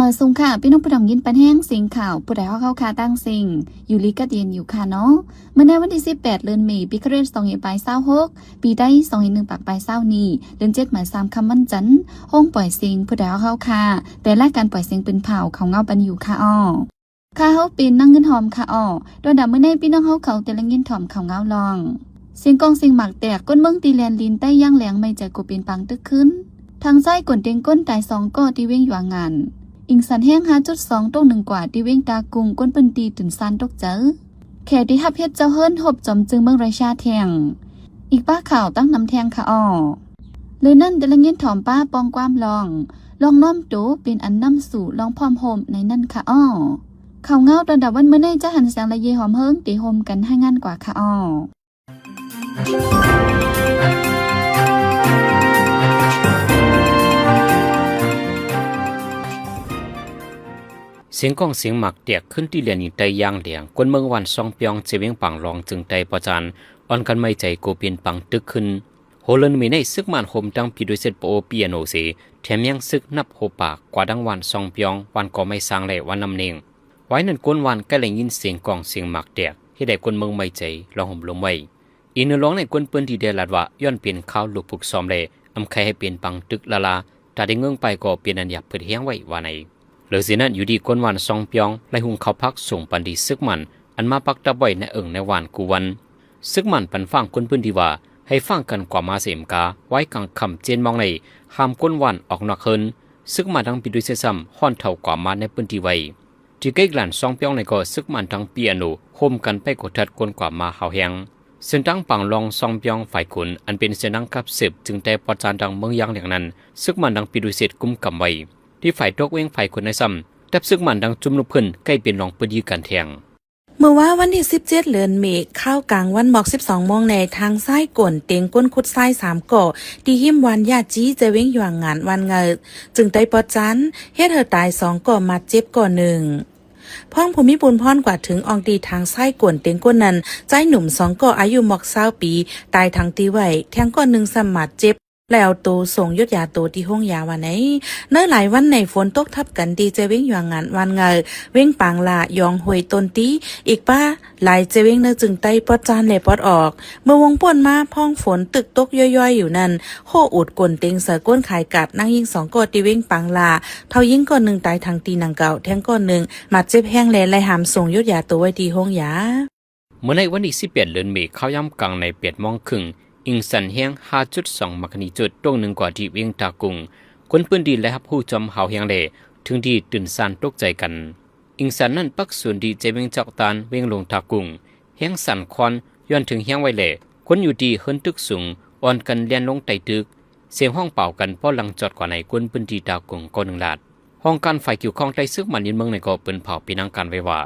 ເອີ ສົງຂະ ພີ່ນ້ອງຜູ້ດຳຍິນປັນແຮງ ສຽງຂ່າວ ຜູ້ໃດຮອກເຮົາຄ່າຕ່າງເສັງ ຢູ່ດີກັບເຢັນຢູ່ຄ່າເນາະ. ມື້ໃນວັນທີສິບແປດ ເດືອນເມ ປີຄະຣິສະສອງພັນປາຍຊາວຫົກ ປີໄທ ສອງພັນໜຶ່ງປາຍຊາວນີ້ ເດືອນເຈັດມາສາມຄ່ຳວັນຈັນ ໂຮງປ່ອຍເສັງ ຜູ້ໃດຮອກເຮົາຄ່າ ແຕ່ລາຍການປ່ອຍເສັງເປັນພາວ ເຂົ້າເງົາປັນຢູ່ຄ່າເນາະ. ຂ້າເຮົາເປັນນາງເງິນຫອມຄ່າເນາະ. ຕອນດຳມື້ໃນ ພີ່ນ້ອງເຮົາເຂົາແຕ່ລະຍິນຖອມເຂົ້າເງົາລອງ ສຽງກ້ອງສຽງໝາກແຕກ ຄົນເມືອງທີ່ແລ່ນຫຼິ້ນໄຕ້ຢາງແຫຼງ ໄໝ້ໃຈໂກເປັນປາງຕຶກຂຶ້ນ. ທາງຊ້າຍກົນເຕັງກົ້ນຕາຍສອງກໍທີ່ເວງຢວາງງານ. ອິງສັນແຮງ ຫ້າຈຸດສອງ ຕົກໜຶ່ງກວ່າ ທີ່ເວງຕາກຸງ ຄົນພື້ນທີ່ຕື່ນຊານຕົກໃຈ. ແຂກທີ່ຮັບເຮັດເຈົ້າເຮືອນ ຮົບຈອມຈຶ່ງເມືອງໄຣຊາແທ່ງ. ອີກປ້າຂ່າວຕັ້ງນຳແທ່ງຄ່າເນາະ. ເລີຍນັ້ນ ແຕ່ລະຍິນຖອມປ້າປ່ອງຄວາມລອງ ລອງນ້ອມໂຕເປັນອັນນຳສູ່ ລອງພ້ອມໂຮມໃນນັ້ນຄ່າເນາະ. ເຂົ້າເງົາຕອນດຳວັນມື້ໃນ ຈະຫັນແສງ ແລະ ເຢຫອມເຮີງ ເຕໂຮມກັນຮາຍງານກວ່າຄ່າເນາະ. ສຽງກ້ອງສຽງໝາກແຕກ ຄືນທີ່ແລ່ນຍິງໄຕ້ຢາງແຫຼງ ຄົນເມືອງວັນຊອງປຽງ ເຊວຽງປາງລອງ ເຈີງໄຕ້ປອດຈານ ອ່ອນກັນໄໝ້ໃຈໂກເປັນປາງຕຶກຂຶ້ນ. ຫົວເດືອນເມໃນ ຊຶກມານໂຮມທັງປີໂດຍເສັດປະໂອ ປີອາໂນເສ ແຖມຍັງຊຶກນັບຫົວປາກ ກວາດທັງວັນຊອງປຽງ ວັນກໍໄມ້ຊ້າງ ແລະ ວັນນ້ຳເນັງ. ວາຍນັ້ນ ຄົນວັນໃກ້ໄດ້ຍິນສຽງກ້ອງສຽງໝາກແຕກ ເຮັດໃຫ້ຄົນເມືອງໄໝ້ໃຈ ລອງໂຮມລົມໄວ້. ອີກເນື້ອລອງໃນຄົນພື້ນທີ່ໄດ້ລາດວ່າ ຍ້ອນເປັນຄາວລູກຜຶກຊອມ ແລະ ອຳໄຂໃຫ້ເປັນປາງຕຶກລະລາ ຖ້າໄດ້ເງີ້ງໄປກໍເປັນອັນຢາກເພິດແຮງໄວ້ວ່າໃນ. ເລີຍເສຍນັ້ນ ຢູ່ດີຄົນວັນຊອງປຽງ ໄລ່ຫຸງເຂົ້າຜັກສົ່ງປັນທີ່ຊຶກມານ ອັນມາປັກດັບໄວ້ໃນເອີ່ງໃນວັນກູ່ວັນ. ຊຶກມານປັນຟັງຄົນພື້ນທີ່ວ່າ ໃຫ້ຟັງກັນກວ່າມາເສມກາ ວາຍກາງຄ່ຳເຈັດໂມງໃນ ຫ້າມຄົນວັນອອກນອກເຮືອນ. ຊຶກມານທັງປີໂດຍເສດຊ້ຳ ຮ້ອນເທົ່າກວ່າມາໃນພື້ນທີ່ໄວ້. ທີ່ໃກ້ການຊອງປຽງໃນກໍ ຊຶກມານທັງປີອາໂນ ໂຮມກັນໄປກົດທັດຄົນກວ່າມາຮາວແຮງ. ເສັ້ນທາງປາງລອງຊອງປຽງ ຝາຍຂຸນ ອັນເປັນເສັ້ນທາງຂັບສືບ ຈຶ່ງແຕ່ປອດຈານທາງເມືອງຢາງແຫຼງນັ້ນ ຊຶກມານທັງປີໂດຍເສດກຸມກຳໄວ້. ທີ່ຝາຍຕົກເວງຝາຍຂຸນໃນຊ້ຳ ທັບຊຶກມານທັງຈຸ່ມລູກພື້ນ ໃກ້ເປັນລອງພື້ນທີ່ກັນແທ່ງ. ເມື່ອວານວັນທີສິບເຈັດ ເດືອນເມ ຄາວກາງວັນໝອກສິບສອງໂມງໃນ ທາງຊ້າຍກົນເຕັງກົ້ນຂຸດຊາຍສາມກໍ ທີ່ຮິມວັນຢາຈີ ໃຈເວງຢວາງງານວັນເງີ ຈຶ່ງໄດ້ປອດຈານ ເຮັດໃຫ້ຕາຍສອງກໍ ບາດເຈັບກໍໜຶ່ງ. ພ້ອງຜູ້ມີບຸນພອນກວາດເຖິງອ່ອງທີ່ທາງຊ້າຍກົນເຕັງກົ້ນນັ້ນ ຊາຍໜຸ່ມສອງກໍ ອາຍຸໝອກຊາວປີ ຕາຍທັງທີ່ໄວ້ ແທ່ງກໍໜຶ່ງຊ້ຳບາດເຈັບ ແລ້ວໂຕສົ່ງຢຸດຢາໂຕທີ່ໂຮງຢາວ່າໃນ. ໃນຫຼາຍວັນໃນ ຝົນຕົກທັບກັນທີ່ໃຈເວງຢວາງງານວັນເງີ, ເວງປາງລາ, ຢອງຫ້ວຍຕົ້ນຕີ, ອີກປະຫຼາຍໃຈເວງໃນຈຶ່ງໄຕ້ປອດຈານ ແລະ ປອດອອກ. ເມື່ອວົງປ່ວນມາ ພ້ອງຝົນຕຶກຕົກຢ້ອຍໆຢູ່ນັ້ນ ໂຄອຸດກົນເຕັງໃສ່ກົ້ນຂາຍກາດ ນາງຍິງສອງກໍທີ່ເວງປາງລາ, ເຖົ້າຍິງກໍໜຶ່ງຕາຍທັງທີ່ນັ່ງເກົາ ແທ່ງກໍໜຶ່ງບາດເຈັບແຮງ ແລະ ໄລ່ຫາມສົ່ງຢຸດຢາໂຕໄວ້ທີ່ໂຮງຢາ. ເມື່ອໃນວັນທີສິບແປດ ເດືອນເມ ຄາວຍາມກາງໃນ ແປດໂມງເຄິ່ງ ອິງສັນແຮງ ຫ້າຈຸດສອງ ມັກກະນິຈຸດ ຕົກໜຶ່ງກວ່າທີ່ວຽງຕາກຸງ. ຄົນພື້ນທີ່ໄດ້ຮັບຮູ້ຈອມຮາວແຮງ ແລະ ເຖິງທີ່ຕື່ນຊານຕົກໃຈກັນ. ອິງສັນນັ້ນປັກສູນທີ່ໃຈວຽງຈອກຕານ ວຽງຫຼວງຕາກຸງ. ແຮງສັ່ນຄວານຍ້ອນເຖິງແຮງໄວ ແລະ ຄົນຢູ່ທີ່ເຮືອນຕຶກສູງ ອ່ອນກັນແລ່ນລົງໃຕ້ຕຶກ. ສຽງຮ້ອງປາວກັນພໍຫຼັງຈອດກວ່າໃນ ຄົນພື້ນທີ່ຕາກຸງກໍໜຶ່ງລາດ. ຫ້ອງການຝ່າຍກ່ຽວຂ້ອງໃຕ້ຊຶກມານຍຶດເມືອງໃນກໍເປີນເຜົາເປັນທາງການໄວ້ວ່າ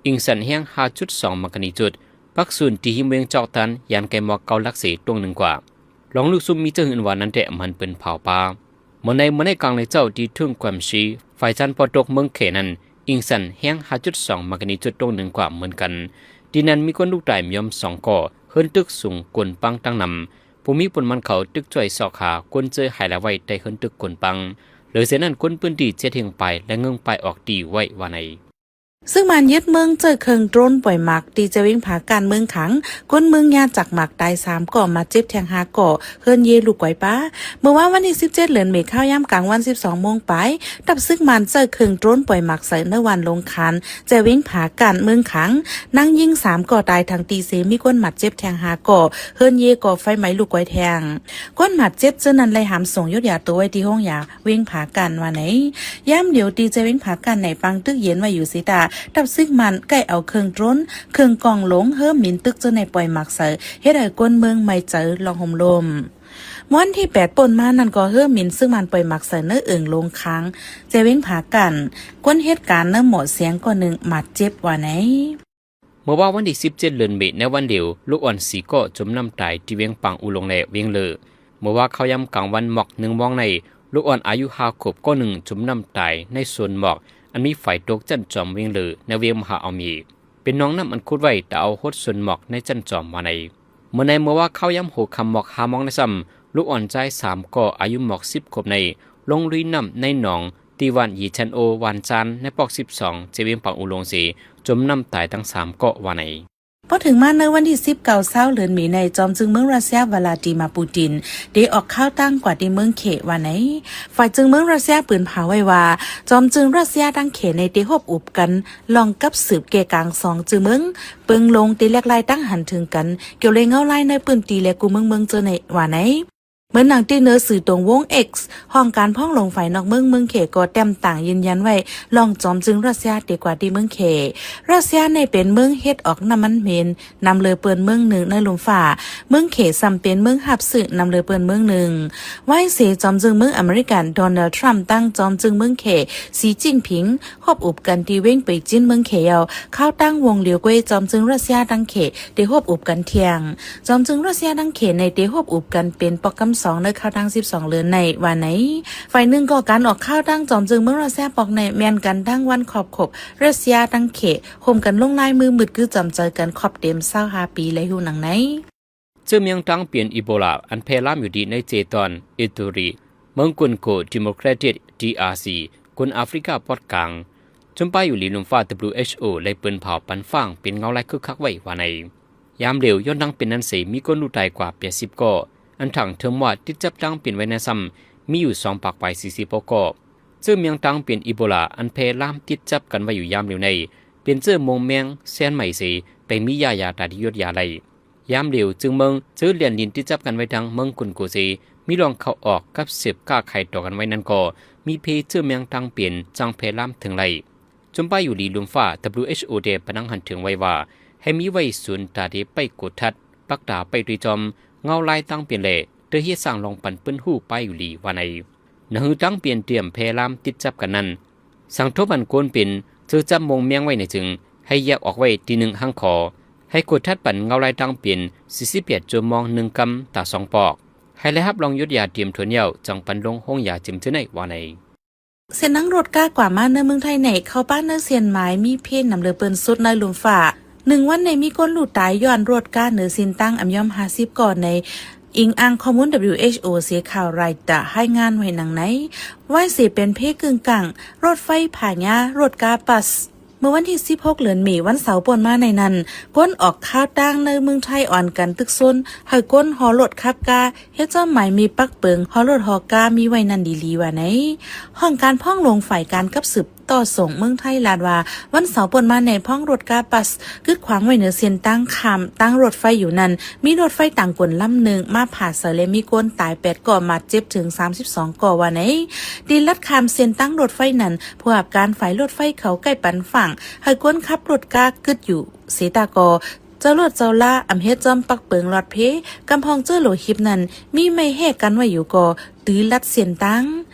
ອິງສັນແຮງ ຫ້າຈຸດສອງ ມັກກະນິຈຸດ ປັກສູນທີ່ຮິມວຽງຈອກຕານ ຢ້ານໃກ້ໝອກເກົ້າຫຼັກເສຕົງໜຶ່ງກວ່າ. ລອງລູກຊຸມມີເຈົ້າຫື່ນວ່ານັ້ນແຕ່ມັນເປັນເຜົາປ່າ. ເມື່ອໃນ ເມື່ອໃນກາງໃນເຈົ້າທີ່ທຸ່ງກວມຊີ ຝ່າຍຈານປອກຕົກເມືອງເຂນັ້ນ ອິງສັນແຮງ ຫ້າຈຸດສອງ ມັກກະນິຈຸດຕົງໜຶ່ງກວ່າເໝືອນກັນ. ທີ່ນັ້ນມີຄົນລູກຕາຍມາຍອມສອງກໍ ເຮືອນຕຶກສູງກົນປັງຕັ້ງນຳ. ຜູ້ມີບຸນມານເຂົາຕຶກຊ່ວຍຊອກຫາຄົນເຈີຫາຍລາຍໄວ້ໃຕ້ເຮືອນຕຶກກົນປັງ. ເລີຍເສຍນັ້ນ ຄົນພື້ນທີ່ເຈັດແຮງປາຍ ແລະ ເງີ້ງປາຍອອກຕີໄວ້ວ່າໃນ. ຊຶກມານຍຶດເມືອງເຈີເຄື່ອງໂດຣນປ່ອຍໝາກ ທີ່ຈະເວງຜາການເມືອງຂາງ ຄົນເມືອງຍາຈັກໝາກຕາຍສາມກໍ ບາດເຈັບແທ່ງຫ້າກໍ ເຮືອນເຢລູກໄກວປາ. ເມື່ອວານວັນທີສິບເຈັດ ເດືອນເມ ຄາວຍາມກາງວັນ ສິບສອງໂມງປາຍ ທັບຊຶກມານເຈີເຄື່ອງໂດຣນປ່ອຍໝາກໃສ່ໃນວັນລົງຄານ ຈະເວງຜາການເມືອງຂາງ ນາງຍິງສາມກໍຕາຍທັງທີ່ເສ ມີຄົນບາດເຈັບແທ່ງຫ້າກໍ ເຮືອນເຢກໍໄຟໄໝ້ລຸກໄກວແທ່ງ. ຄົນບາດເຈັບເທື່ອນັ້ນໄລ່ຫາມສົ່ງຢຸດຢາໂຕໄວ້ທີ່ໂຮງຢາເວງຜາການວ່າໃນ. ຍາມດຽວທີ່ຈະເວງຜາການໃນປາງຕຶກເຢັນໄວ້ຢູ່ເສຕາ ທັບຊຶກມານໄກ່ເອົາເຄື່ອງໂດຣນ ເຄື່ອງກ້ອງລົງ ເຮີມິນຕຶກເຈົ້າໃນປ່ອຍໝາກໃສ່ ເຮັດໃຫ້ຄົນເມືອງໄໝ້ໃຈລອງໂຮມລົມ. ວັນທີແປດ ປົນມານັ້ນກໍເຮີມິນຊຶກມານປ່ອຍໝາກໃສ່ໃນເອີ່ງລົງຄາງ ຈະເວງຜາການ ຄົນເຮັດການໃນໝໍ້ສຽງກໍໜຶ່ງບາດເຈັບວ່າໃນ. ເມື່ອວານວັນທີສິບເຈັດ ເດືອນເມ ໃນວັນດຽວ ລູກອ່ອນສີ່ກໍຈົມນ້ຳຕາຍທີ່ວຽງປາງອູລົງ ແລະ ວຽງເລີ. ເມື່ອວານເຂົ້າຍາມກາງວັນໝອກໜຶ່ງໂມງໃນ ລູກອ່ອນອາຍຸຫ້າຂວບກໍໜຶ່ງຈົມນ້ຳຕາຍໃນສວນໝອກ ອັນມີຝາຍຕົກຈັນຈອມວຽງເລີ ໃນວຽງມະຫາອາມີ. ເປັນໜອງນ້ຳອັນຂຸດໄວ້ຕາເອົາຫົດສວນໝອກໃນຈັນຈອມວ່າໃນ. ເມື່ອໃນເມື່ອວານເຂົ້າຍາມຫົວຄ່ຳໝອກຫ້າໂມງໃນຊ້ຳ ລູກອ່ອນຊາຍສາມກໍອາຍຸໝອກສິບຂວບໃນ ລົງລຸຍນ້ຳໃນໜອງ ທີ່ບ້ານຢີແທນໂອ ວານຊານ ໃນປອກສິບສອງ ເຊວຽງປາງອຸລົງເສ ຈົມນ້ຳຕາຍທັງສາມເກາະວ່າໃນ. ພໍເຖິງມາໃນວັນທີສິບເກົ້າ ຊາວເດືອນເມໃນ ຈອມຈຶ່ງເມືອງຣັດເຊຍ ວລາດີເມຍ ປູຕິນ ໄດ້ອອກຂ່າວຕ່າງກວ່າທີ່ເມືອງເຂວ່າໃນ. ຝ່າຍຈຶ່ງເມືອງຣັດເຊຍປືນຜາໄວ້ວ່າ ຈອມຈຶ່ງຣັດເຊຍທັງເຂໃນໄດ້ຮົບອຸບກັນ ລອງກັບສືບແກ່ກາງສອງຈື່ເມືອງ ເບິ່ງລົງໄດ້ແລກລາຍຕັ້ງຫັນເຖິງກັນ ກ່ຽວແລເງົາລາຍໃນພື້ນທີ່ ແລະ ກູ່ເມືອງເມືອງເຈີໃນວ່າໃນ. ເໝືອນໜັງທີ່ເນີສື່ຕົງວົງ X ຫ້ອງການພອງຫຼວງຝ່າຍນອກເມືອງ ເມືອງເຂກໍແຕ້ມຕ່າງຢືນຢັນໄວ້ ລອງຈອມຈຶ່ງຣັດເຊຍເຕກວ່າທີ່ເມືອງເຂ. ຣັດເຊຍໃນເປັນເມືອງເຮັດອອກນ້ຳມັນເໝັນ ນຳເລີເປີ້ນເມືອງໜຶ່ງໃນລຸ່ມຟ້າ. ເມືອງເຂຊ້ຳເປັນເມືອງຮັບຊື້ນຳເລີເປີ້ນເມືອງໜຶ່ງ. ວາຍເສ ຈອມຈຶ່ງເມືອງອາເມລິກັນ ໂດນັລ ທຣຳ ຕັ້ງຈອມຈຶ່ງເມືອງເຂ ສີຈິ້ນຜິງ ຮົບອຸບກັນທີ່ເວັງເປີຍຈິ້ນເມືອງເຂແລ້ວ ຂ່າວຕ່າງວົງຫຼຽວກວ່າຈອມຈຶ່ງຣັດເຊຍທັງເຂໄດ້ຮົບອຸບກັນທ່ຽງ. ຈອມຈຶ່ງຣັດເຊຍທັງເຂໃນໄດ້ຮົບອຸບກັນເປັນປອກກຳສອງໃນຂ່າວຕ່າງສິບສອງເດືອນໃນວ່າໃນ. ຝ່າຍໜຶ່ງກໍການອອກຂ່າວຕ່າງຈອມຈຶ່ງເມືອງຣັດເຊຍປອກໃນແມ່ນກັນທັງວັນຄອບຄົບຣັດເຊຍທັງເຂ ໂຮມກັນລົງລາຍມືມືດກື້ຈອມໃຈກັນຄອບເຕັມຊາວຫ້າປີ ແລະ ຮູ້ໜັງໃນ. ເຊື້ອເໝືອງຕາງປ່ຽນອີໂບລາ ອັນແຜ່ລາມຢູ່ດີໃນເຈຕອນ ອິດຕູຣີ ເມືອງກົນໂກ ດີໂມແຄຣຕິກ ດີອາຊີ ກົນອາຟຣິກາປອດກາງ ຈຸມປ້າຍຢູ່ຫຼີລຸ່ມຟ້າ WHO ໄດ້ເປິດຂ່າວປັນຟັງເປັນເງົາລາຍຄຶກຄັກໄວ້ວ່າໃນ. ຍາມຫຼຽວ ຍ້ອນຕາງປ່ຽນນັ້ນເສ ມີຄົນຮູ້ຕາຍກວ່າແປດສິບເກາະ ອັນທາງເທີມວ່າຕິດຈັບຕາງປ່ຽນໄວ້ນັ້ນຊ້ຳ ມີຢູ່ສອງປາກປາຍສີ່ສິບເກາະ. ເຊື້ອເໝືອງຕາງປ່ຽນອີໂບລາ ອັນແຜ່ລາມຕິດຈັບກັນໄວ້ຢູ່ຍາມຫຼຽວໃນ ເປັນເຊື້ອມົງແມງແຊນໃໝ່ເສ ໄປມີຢາຢາຕາທີ່ຢົດຢາໄດ້. ຍາມຫຼຽວ ຈຶ່ງເມືອງເຈີລຽນລິນຕິດຈັບກັນໄວ້ທັງເມືອງກຸນໂກເຊ ມີລ່ອງເຂົ້າອອກກັບສືບຄ້າຂາຍຕໍ່ກັນໄວ້ນັ້ນກໍ ມີເພເຊື້ອເໝືອງຕາງປ່ຽນຈັ່ງແຜ່ລາມເຖິງໄດ້. ຈຸມປ້າຍຢູ່ຫຼີລຸ່ມຟ້າ WHO ໄດ້ປະໜັງຫັນເຖິງໄວ້ວ່າ ໃຫ້ມີໄວ້ສູນຕາເດໄປກວດທັດ ປັກຕາໄປໂດຍຈອມ ເງົາລາຍຕາງປ່ຽນ ແລະ ເຕີເຮັດສ້າງລອງປັນເປີ້ນຮູ້ປ້າຍຢູ່ຫຼີວ່າໃນ. ນະຫືຕາງປ່ຽນຕຽມແຜ່ລາມຕິດຈັບກັນນັ້ນ ສັງທົບອັນໂກນເປັນເຈີຈັບມົງແມງໄວ້ໃນຈຶ່ງ ໃຫ້ແຍກອອກໄວ້ທີໜຶ່ງຫ້າງຂໍ ໃຫ້ກວດທັດປັນເງົາລາຍຕາງປ່ຽນສີ່ສິບແປດຊົ່ວໂມງໜຶ່ງກຳຕາສອງປອກ ໃຫ້ລາຍຮັບລອງຢົດຢາຕຽມທົນແລ້ວ ຈັ່ງປັນລົງໂຮງຢາຈິມເທື່ອໃນວ່າໃນ. ເສັ້ນທາງລົດກາກວ່າມາໃນເມືອງໄທໃນ ເຂົ້າປ່າໃນຊຽນໝາຍ ມີເພນນຳເລີເປີ້ນສຸດໃນລຸ່ມຟ້າ. ໜຶ່ງວັນໃນມີຄົນຮູ້ຕາຍຍ້ອນລົດກາເນີເສັ້ນທາງອຳຍອມຫ້າສິບເກາະໃນ ອີງອ້າງຂໍ້ມູນ WHO ເສຂ່າວຣອຍເຕີ ລາຍງານໄວ້ດັ່ງໃນ. ວາຍເສເປັນເພກຶ່ງກາງ ລົດໄຟພາຍາ ລົດກາບັສ. ເມື່ອວັນທີສິບຫົກ ເດືອນເມ ວັນເສົາປົນມາໃນນັ້ນ ຄົນອອກຂ່າວຕ່າງໃນເມືອງໄທອ່ອນກັນຕຶກຊົນ ໃຫ້ຄົນຫໍລົດຂັບກາ ເຮັດຈ້ອມໝາຍມີປັກເປິງ ຫໍລົດຫໍກາມີໄວ້ນັ້ນດີໆວ່າໃນ. ຫ້ອງການພອງຫຼວງຝ່າຍການກັບສືບຕໍ່ສົ່ງເມືອງໄທລາດວ່າ ວັນເສົາປົນມາໃນພອງລົດກາບັສ ກຶດຂວາງໄວ້ເໜືອເສັ້ນທາງຂ້າມທາງລົດໄຟຢູ່ນັ້ນ ມີລົດໄຟຕ່າງກົນລຳໜຶ່ງມາຜ່າໃສ່ ແລະ ມີຄົນຕາຍແປດເກາະ ບາດເຈັບເຖິງສາມສິບສອງເກາະວ່າໃນ. ທີ່ລັດຂ້າມເສັ້ນທາງລົດໄຟນັ້ນ ຜູ້ຮັບການຝ່າຍລົດໄຟເຂົາໃກ້ປັນຟັງ ໃຫ້ຄົນຂັບລົດກາກຶດຢູ່ເສຕາກໍ ເຈົ້າລົດເຈົ້າລາອຳເຮັດຈ້ອມປັກເປິງລອດເພ ກຳພອງເຈີໂລຫິບນັ້ນ ມີໄມ້ແຮ່ກັນໄວ້ຢູ່ກໍ ຕື້ລັດເສັ້ນທາງ.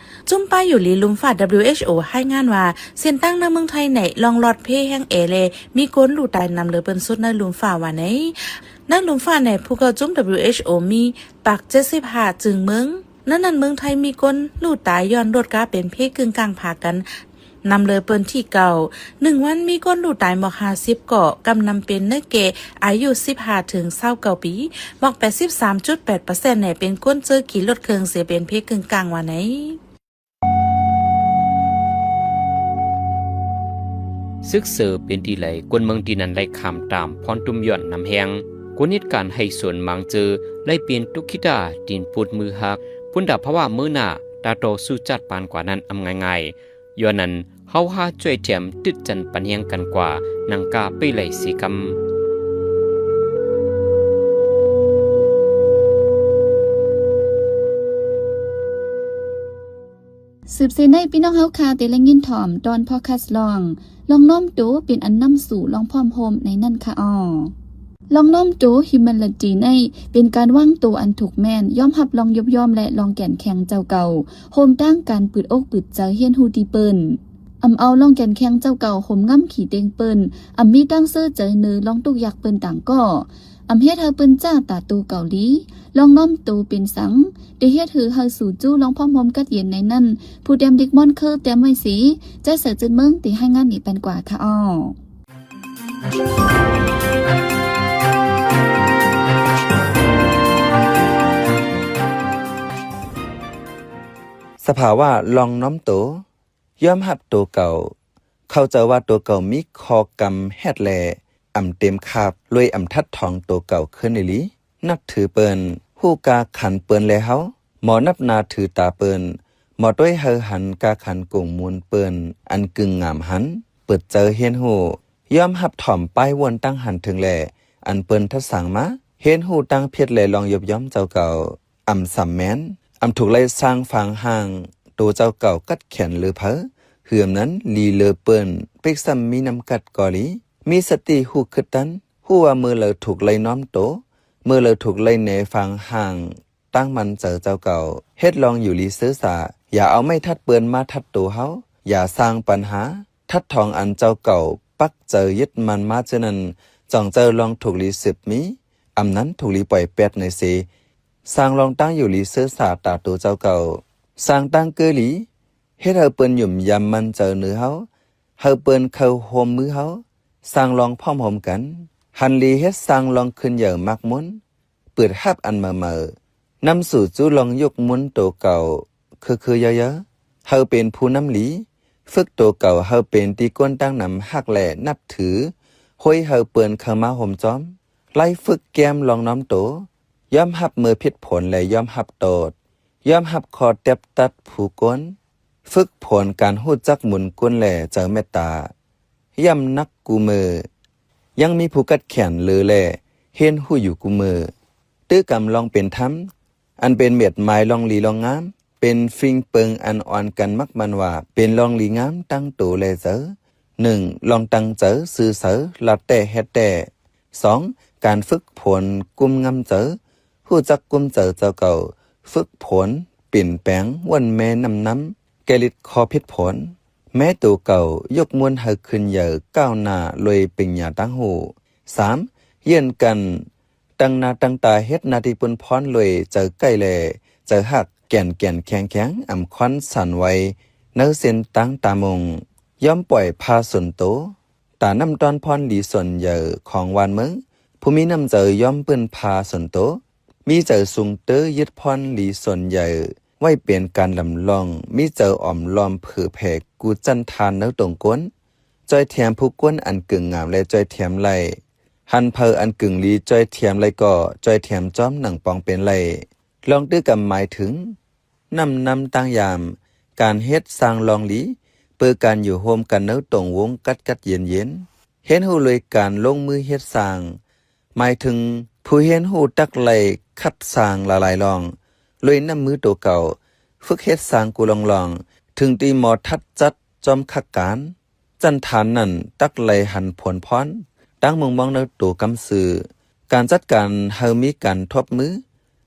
ຈຸມປ້າຍຢູ່ຫຼີລຸ່ມຟ້າ WHO ລາຍງານວ່າ ເສັ້ນທາງໃນເມືອງໄທໃນລ່ອງລອດເພແຮງແອ ແລະ ມີຄົນຮູ້ຕາຍນຳເລີເປີ້ນສຸດໃນລຸ່ມຟ້າວ່າໃນ. ໃນລຸ່ມຟ້າໃນ ຜູ້ເຂົ້າຈຸມ WHO ມີປາກເຈັດສິບຫ້າຈຶ່ງເມືອງ. ໃນນັ້ນເມືອງໄທມີຄົນຮູ້ຕາຍຍ້ອນລົດກາເປັນເພກຶ່ງກາງພາກັນ ນຳເລີເປີ້ນທີເກົ້າ. ໜຶ່ງວັນມີຄົນຮູ້ຕາຍໝອກຫ້າສິບເກາະ ກຳນຳເປັນໃນແກ່ອາຍຸສິບຫ້າເຖິງຊາວເກົ້າປີ, ໝອກແປດສິບສາມຈຸດແປດເປີເຊັນ ແລະ ເປັນຄົນເຈີຂີ່ລົດເຄື່ອງເສເປັນເພກຶ່ງກາງວ່າໃນ. ຊຶກເສີເປັນທີ່ໃດ ຄົນເມືອງທີ່ນັ້ນໄດ້ຂ້າມຕາມພອນຕຸ່ມຍ້ອນນ້ຳແຮງ. ກົນເຫດການໄຮ່ສວນໝາງເຈີ ໄດ້ປ່ຽນຕຸກຂີ້ຕາ ດິນປຸດມືຫັກ. ພຸ້ນດາພາວະມື້ໜ້າ ຕາຕໍ່ສູ້ຈັດປານກວ່ານັ້ນອຳງ່າຍໆ. ຍ້ອນນັ້ນ ເຮົາຫາຊ່ວຍແຖມຕຶດຈັນປັນແຮງກັນກວ່າ ນັງກ້າໄປໄຫຼເສກຳ. ສືບເສຍໃນ ພີ່ນ້ອງເຮົາຂ້າ ໄດ້ແລງຍິນຖ່ອມຕອນພອດຄາສລອງ ລອງນ້ອມໂຕເປັນອັນນຳສູ່ລອງພ້ອມໂຮມໃນນັ້ນຄະອໍ. ລອງນ້ອມໂຕ Humility ໃນເປັນການວາງໂຕອັນຖືກແມ່ນ ຍອມຮັບລອງຍຸບຍອມ ແລະ ລອງແກ່ນແຂງເຈົ້າເກົ່າ ໂຮມຕັ້ງການປຶດອົກປຶດໃຈຮຽນຮູ້ທີ່ເປີ້ນ. ອຳເອົາລອງແກ່ນແຂງເຈົ້າເກົ່າ ໂຮມງຳຂີ້ເຕັງເປີ້ນ ອຳມີຕັ້ງເຊີໃຈເນີລອງທຸກຍາກເປີ້ນຕ່າງກໍ ອຳເຮັດໃຫ້ເພິ່ນຈ້າຕາໂຕເກົາຫຼີ. ລອງນ້ອມໂຕເປັນສັງ ໄດ້ເຮັດໃຫ້ ໃຫ້ສູຈູລອງພ້ອມໂຮມກັດເຢັນໃນນັ້ນ ຜູ້ແຕ້ມດິກມ່ອນເຄີແຕ້ມໄວ້ເສ ໃຈໃສຈືນເມືອງ ທີ່ໃຫ້ງານນີ້ປັນກວ່າຄະອໍ. ສະພາວະລອງນ້ອມໂຕ. ຍອມຮັບໂຕເກົ່າ, ເຂົ້າໃຈວ່າໂຕເກົ່າມີຂໍ້ກຳແຮດແລ້ ອຳເຕັມຄາບ ລວຍອຳທັດຖອງໂຕເກົ່າຂຶ້ນອີ່ຫຼີ. ນັບຖືເພິ່ນ, ຮູ້ກາຂັນເພິ່ນແລເຮົາ, ໝໍນັບໜ້າຖືຕາເພິ່ນ, ໝໍຕ້ວຍເຮົາຫັນກາຂັນກົງມູນເພິ່ນອັນກຶງງາມຫັ້ນ, ເປີດໃຈຮຽນຮູ້, ຍອມຮັບຖ່ອມປ້າຍວົນຕັ້ງຫັນເຖິງແລ ອັນເພິ່ນທັດສ້າງມາ, ຮຽນຮູ້ຕັ້ງຜິດແລລອງຍົບຍ້ອມເຈົ້າເກົ່າ. ອຳສຳແມ່ນ, ອຳຖືກໄລ່ສ້າງຝາງຮ່າງໂຕເຈົ້າເກົ່າກັດແຂນຫຼືເຜີ, ເຮືອມນັ້ນລີເລີເປິ້ນ, ເປັກຊ້ຳມີນ້ຳກັດກໍດີ, ມີສະຕິຮູ້ຄຶດຕັນ, ຮູ້ວ່າເມື່ອເລີຖືກໄລ່ນ້ອມໂຕ, ເມື່ອເລີຖືກໄລ່ແນຝາງຮ່າງຕັ້ງໝັ້ນໃຈເຈົ້າເກົ່າ, ເຮັດລອງຢູ່ລີເຊີສາ, ຢ່າເອົາໄມ້ທັດເປິ້ນມາທັດໂຕເຮົາ, ຢ່າສ້າງປັນຫາ, ທັດຖອງອັນເຈົ້າເກົ່າປັກໃຈຍຶດໝັ້ນມາເທື່ອນັ້ນ, ຈ່ອງໃຈລອງຖືກລີສືບມີ, ອຳນັ້ນຖືກລີປ່ອຍແປດໃນເຊ. ສ້າງລອງຕັ້ງຢູ່ລີເຊີສາຕາໂຕເຈົ້າເກົ່າ, ສ້າງຕັ້ງເກີລີ, ເຮັດໃຫ້ເພິ່ນຫຍຸ່ມຢຳໝັ້ນໃຈເນີເຮົາ, ໃຫ້ເພິ່ນເຂົ້າຮ່ວມມືເຮົາ, ສ້າງລອງພ້ອມຮ່ວມກັນ, ຫັນລີເຮັດສ້າງລອງຂຶ້ນໃຫຍ່ມັກມົນ, ເປີດຮັບອັນໃໝ່ໆ, ນຳສູ່ຈູລອງຍົກມຸນໂຕເກົ່າ, ຄືໆເຢີໆ, ໃຫ້ເປັນຜູ້ນຳລີ, ຝຶກໂຕເກົ່າໃຫ້ເປັນທີ່ຄົນຕັ້ງນຳຮັກແລະນັບຖື, ໂຮຍໃຫ້ເພິ່ນເຂົ້າມາໂຮມຈອມ, ໄລ່ຝຶກແກ້ມລອງນ້ອມໂຕ, ຍອມຮັບເມື່ອຜິດຜົນແລະຍອມຮັບໂຕດ, ຍອມຮັບຂໍ້ແຕັບຕັດຜູ້ຄົນ, ຝຶກຝົນການຮູ້ຈັກບຸນຄຸນແລະໃຈເມດຕາ, ຢ້ຳໜັກກູເມີ, ຍັງມີຜູ້ກັດແຂນເລີແລຮຽນຮູ້ຢູ່ກູເມີ, ຕື້ກຳລອງເປັນທຳ, ອັນເປັນເມັດໝາຍລອງດີລອງງາມ, ເປັນຝິ່ງເປິງອັນອ່ອນກັນມັກໝັ້ນວ່າ ເປັນລອງດີງາມທັງໂຕແລໃຈ. ໜຶ່ງ, ລອງຕັ້ງໃຈ, ຊື່ໃສ, ລາແຕ້ເຮັດແຕ້. ສອງ, ການຝຶກຝົນກຸ້ມງຳໃຈ, ຮູ້ຈັກກຸ້ມໃຈເຈົ້າເກົ່າ, ຝຶກຝົນ, ປ່ຽນແປງ, ວົນແມ່ນຳນຳ, ແກ້ລິດຂໍ້ຜິດຜົນ, ແມ້ໂຕເກົ່າ, ຍົກມຸນໃຫ້ຂຶ້ນໃຫຍ່ກ້າວໜ້າລວຍປັນຍາຕັ້ງຮູ້. ສາມ, ຢ້ຽນກັນ, ຕັ້ງໜ້າຕັ້ງຕາເຮັດໜ້າທີ່ປຸ້ນພອນລວຍໃຈໃກ້ແລໃຈຮັກ, ແກ່ນແກ່ນແຂງແຂງ, ອຳຄວັນສັ່ນໄຫວໃນເສັ້ນທາງຕາມຸງ, ຍອມປ່ອຍພາສົນໂຕ, ຕານ້ຳຕ້ອນພອນດີສ່ວນໃຫຍ່ຂອງຫວານເມືອງ, ຜູ້ມີນ້ຳໃຈຍອມເປິ້ນພາສົນໂຕ, ມີໃຈສູງເຕີຍຶດພອນດີສ່ວນໃຫຍ່ໄວ້ເປັນການລຳລອງ, ມີໃຈອອມລ້ອມເຜີແຜ່ກູ້ຈັນທານໃນຕົງກົ້ນ, ຈ່ອຍແຖມຜູ້ຄົນອັນກຶງງາມແລະຈ່ອຍແຖມໄລ້, ຫັນໃຜອັນກຶງລີຈ່ອຍແຖມໄລ້ກໍຈ່ອຍແຖມຈ້ອມໜັງປອງເປັນໄລ້. ລອງຕື້ກຳໝາຍເຖິງ ນຳນຳຕັ້ງຢາມ, ການເຮັດສ້າງລອງລີ, ເປີການຢູ່ໂຮມກັນໃນຕົງວົງກັດກັດເຢັນເຢັນ, ຮຽນຮູ້ລວຍການລົງມືເຮັດສ້າງ, ໝາຍເຖິງຜູ້ຮຽນຮູ້ຕັກໄລ່ຂັບສ້າງຫຼາຍໆລອງ, ລວຍນ້ຳມືໂຕເກົ່າ, ຝຶກເຮັດສ້າງກູລອງໆ, ເຖິງຕີໝໍທັດຈັດ ຈອມຄັກການ, ຈັນທານນັ້ນຕັກໄລ່ຫັນຜົນພອນ, ຕັ້ງມຸງມອງໃນໂຕກຳຊື່, ການຈັດການໃຫ້ມີການທົບມື,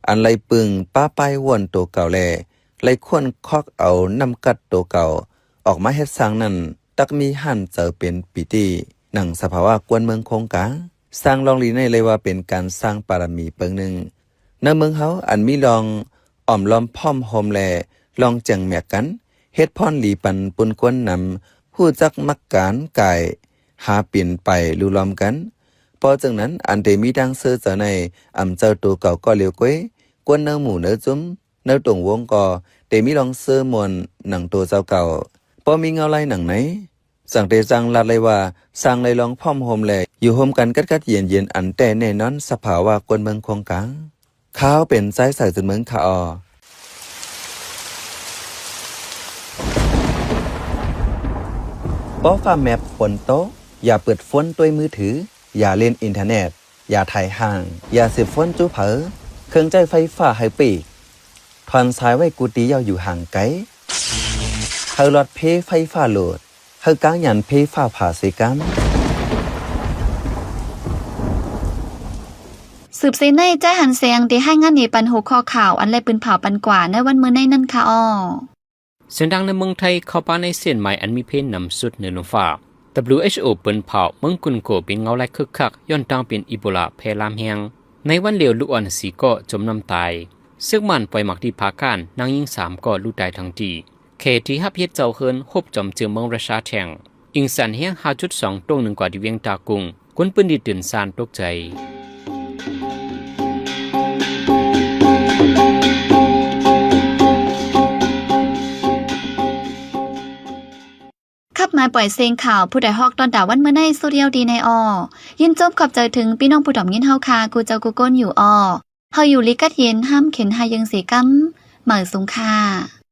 ອັນໄລ່ປຶງປ້າປ້າຍວົນໂຕເກົ່າແລ ໄລ່ຄົ້ນຄອກເອົານ້ຳກັດໂຕເກົ່າອອກມາເຮັດສ້າງນັ້ນ, ຕັກມີຫັນໃຈເປັນປີຕິ, ໜັງສະພາວະກວນເມືອງຄົງກາງ. ສ້າງລອງລີໃນເລີຍວ່າເປັນການສ້າງປາລະມີເບິ່ງໜຶ່ງ. ໃນເມືອງເຮົາອັນມີລອງ ອ້ອມລ້ອມພ້ອມໂຮມແລ ລອງແຈງແມກກັນ, ເຮັດພອນດີປັນປຸນກວນນຳ, ຮູ້ຈັກມັກການກາຍ, ຫາປິ່ນໄປລຸລ້ອມກັນ. ເພາະເຊິ່ງນັ້ນ ອັນເຕມີດັ່ງເຊີເຈົ້າໃນ ອຳເຈົ້າໂຕເກົ່າກໍຫຼຽວກວຍ, ກວນເນີໝູ່ເນີຈຸ້ມ, ເນີຕົງວົງກໍເຕມີລອງເຊີມ່ວນໜັງໂຕເຈົ້າເກົ່າ. ເພາະມີເງົາໄລໜັງໃນ ຈັ່ງເຕຈັ່ງລັດໄລວ່າ ສ້າງໄລລອງພ້ອມໂຮມແລ ຢູ່ໂຮມກັນກັດກັດເຢັນເຢັນ ອັນແຕ່ແນ່ນອນສະພາວະກວນເມືອງຄົງກາງ. ຂ້າເປັນໃຈໃສຈົນເມືອງຄາອໍ. ເພາະຟ້າແມັບຝົນຕົກ, ຢ່າເປີດໂຟນດ້ວຍມືຖື, ຢ່າຫຼິ້ນອິນເຕີເນັດ, ຢ່າໄຖຫ່າງ, ຢ່າເສບໂຟນຈູ້ເຜີ, ເຄື່ອງໃຊ້ໄຟຟ້າໃຫ້ປີກ, ຖອນສາຍໄວ້ກູຕີເຍົາຢູ່ຫ່າງໄກ, ໃຫ້ຫຼອດເພໄຟຟ້າໂຫຼດ, ເຮົາກາງຍານເພຟ້າຜ່າເສກຳ. ສືບເສຍໃນ ໃຈຫັນແສງ ໄດ້ຮາຍງານໃນປັນຫົວຂໍ້ຂ່າວ ອັນໄດ້ປືນເຜົາປັນກວ່າໃນວັນມື້ໃນນັ້ນຄະອໍ. ເສັ້ນທາງໃນເມືອງໄທ ເຂົ້າປ່າໃນເສັ້ນໝາຍອັນມີເພນນຳສຸດເໜືອລົມຟ້າ. ດັບເບິນຢູເອັດໂອ ເປີນເຜົາເມືອງກຸນໂກເປັນເງົາລາຍຄຶກຄັກ ຍ້ອນຕ່າງເປັນອີໂບລາແຜ່ລາມແຮງ. ໃນວັນດຽວ ລູກອ່ອນສີ່ກໍຈົມນ້ຳຕາຍ. ເຊືອກໝານປ່ອຍໝາກທີ່ຜາກ້ານ, ນາງຍິງສາມກໍລູກຕາຍທັງທີ່. ເຂດທີ່ຮັບເຮັດເຈົ້າເຮືອນ ຮົບຈອມເຈືອເມືອງຣາຊາແທ່ງ. ອິງສັນແຮງຫ້າຈຸດສອງ ໂຕງໜຶ່ງກວ່າທີ່ວຽງຕາກຸງ, ຄົນພື້ນທີ່ຕື່ນຊານຕົກໃຈ. ມາປ່ອຍເສັງຂ່າວ ຜູ້ໃດຮອກຕ້ອນຕາວັນມື້ໃນ ສຸດຍອດດີໃນອໍ ຍິນຊົມຂອບໃຈເຖິງພີ່ນ້ອງຜູ້ດອມຍິນເຮົາຄ່າ ກູ່ເຈົ້າກູ່ກົນຢູ່ອໍ ເຮົາຢູ່ລີກັດເຢັນ ຫ້າມເຂັນຫາເຢິງເສກຳ ໝາຍສູງຄ່າ.